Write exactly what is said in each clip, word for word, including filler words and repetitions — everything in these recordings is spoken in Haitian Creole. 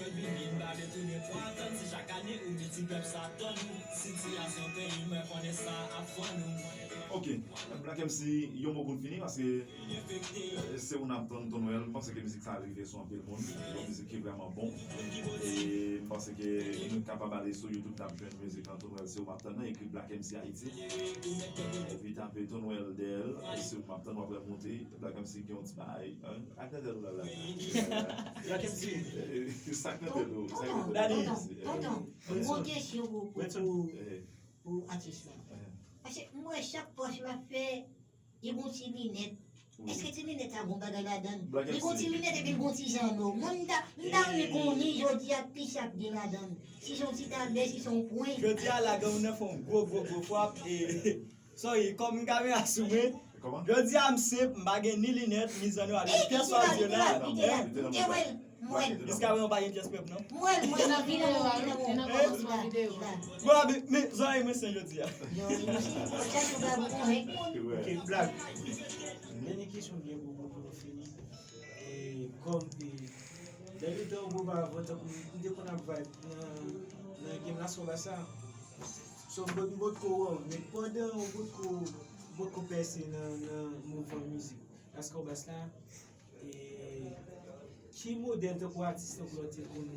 Bini m pa retounen pou atann, si chak ane ou di ti pèp sa tann ou. Sitiyasyon peyi mwen konnen sa ap fann ou. Ok, Black M C, yon mo pou n fini, paske eh, se ou n ap tann, Ton Nwèl. M panse ke mizik sa rive sou anpil moun. Yon mizik ki vrèman bon. E m panse ke nou kapab ale sou YouTube, n ap jwenn mizik lan, Ton Nwèl, se ou m ap tann nan, ekri Black M C Haiti. Epi tape Ton Nwèl dèyè l, e se ou m ap tann, w ap wè l monte. Black M C gen yon ti bagay, hein? Ak tèt ou la la. Black M C. Sa k nan tèt ou? Sa k nan tèt Daddy. Ou? Tonton, m gon kesyon pou, pou, Wetson. pou, pou atis la. Paske m wè chak pòs l ap fè, li gon ti linèt. Èske ti linèt sa gon bagay ladan l? Li gon ti linèt epi l gon ti zanno. Mwen m ta, m ta renmen konnen jodi a ki sa k gen ladan l. Si se yon ti tabè, si se yon pwen. Jodi a la, granmoun nan fè yon gwo, gwo, gwo frap. E, sorry, kòm kamera sou mwen. Kòman? Jodi a, m senp, m pa gen ni linèt, ni zanno, alò pyès sa w di yo la. Li te la, m te wè l, m wè l. Jiska prezan, pa gen pyès pèp, non? M wè l, m wè l, Nan videyo a, wi. Te nan kòmansman videyo a. Bon, men, men, zòrèy mwen sen jodi a. Yo, yo, se, se, se, se, se, Ok, Black. Dènye kesyon byen bon pou nou fini. E, kòm, e, dènye tan ouparavan, tankou m te konn ap vibe nan, nan game la sou bas la. So, m pot, m pot ko wè w, men pandan w pot ko, w pot ko pèse nan, nan mouvman mizik la sou bas la, e, ki modèl tankou atis tankou w te konn, e,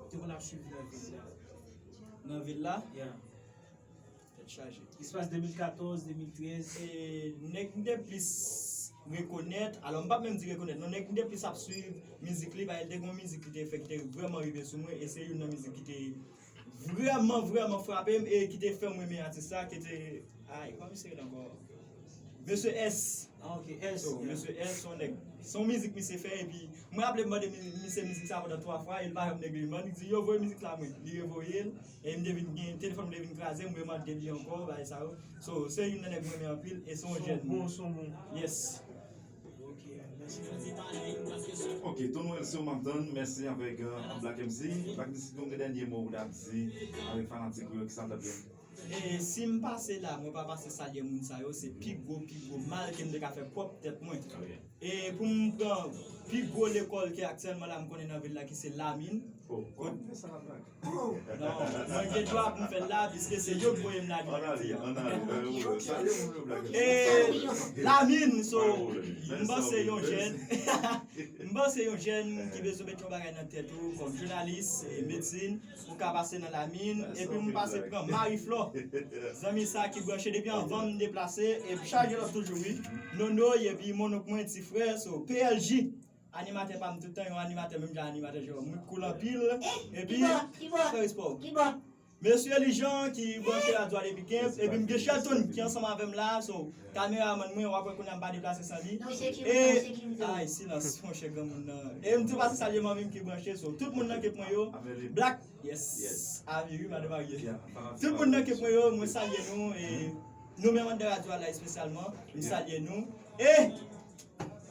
te konn ap swiv nan vil la? Nan vil la? Yeah. Tèt chaje. Espas de mil katòz, de mil trèz. E, nèg m te plis rekonèt, alò m p ap menm di rekonèt, non, nèg m te plis ap swiv mizik li, paske l te gen yon mizik ki te fè ki te vrèman rive sou mwen, e se youn nan mizik ki te vrèman, vrèman frape m, e ki te fè m renmen atis la, ki te, ay, kòman misye rele ankò? Mesye S. Ah, ok, S. So, Mesye S, se yon nèg, se yon mizik misye fè, epi mwen raple m mande mi-, misye mizik sa pandan twa fwa, e l pa janm neglije m. Li di, yo, voye mizik la mwen. Li revoye l, e m te vin gen, telefòn m te vin kraze, m remande li ankò, bagay sa yo. So, se youn nan nèg mwen renmen anpil, e se yon jèn. Son bon, son bon. Yes. Ok, Ton Nwèl, se ou m ap tann. Mèsi avèk, euh, Black M C. Black M C, gon dènye mo ou t ap di avèk fanatik ou yo, ki sa w t ap di? E si m pase la, mwen pa pase salye moun sa yo, se pi gwo, pi gwo mal ke m te ka fè pwòp tèt mwen. E pou m pran pi gwo lekòl ke aktyèlman la m konnen nan vil la ki se Lamin. Kot? Non, mwen gen dwa pou m fè l la, piske se yo k voye m la jodi a. E Lamin, so, m panse yon jèn, m panse yon jèn ki bezwen met yon bagay nan tèt ou, kòm jounalis, e medsin, ou ka pase nan Lamin, epi m pase pran Marie Flore. Zanmi sa ki branche depi anvan m deplase, e chaje lòt toujou, wi. Nono, epi monnonk mwen, ti frè, so, P L J. Animatè pa m tout tan, yon animatè menm jan animatè Jerome. Mwen cool anpil. Epi, fè respè w. Mesye Lijan ki branche radyo a depi kenz, epi m gen Shelton ki ansanm avè m la, so, kameramann mwen, w ap wè kounye a m pa deplase san li. E, ay, silans, monchè granmoun nan. E m tou pase salye manmi m ki branche, so, tout moun nan kep mwen yo, Black, yes, ami, wi, madan marye. Tout moun nan kep mwen yo, mwen salye nou, e nou menm anndan radyo a la espesyalman, m salye nou. E,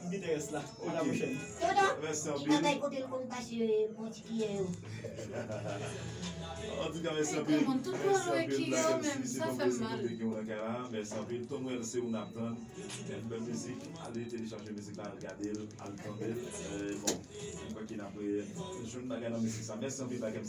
M kite rès la. A la pwochèn. Tonton, ti bagay kote l konn pase bon ti kiyè yo. Antouka, mèsi anpil. Mèsi anpil, Black M C, se yon plezi pou te gen w nan kay la. Mèsi anpil. Ton Nwèl, se ou n ap tann. Bèl mizik. Ale telechaje mizik la, al gade l, al tande l. Bon, m kwè ke n ap jwenn bagay nan mizik sa. Mèsi anpil, Black M C.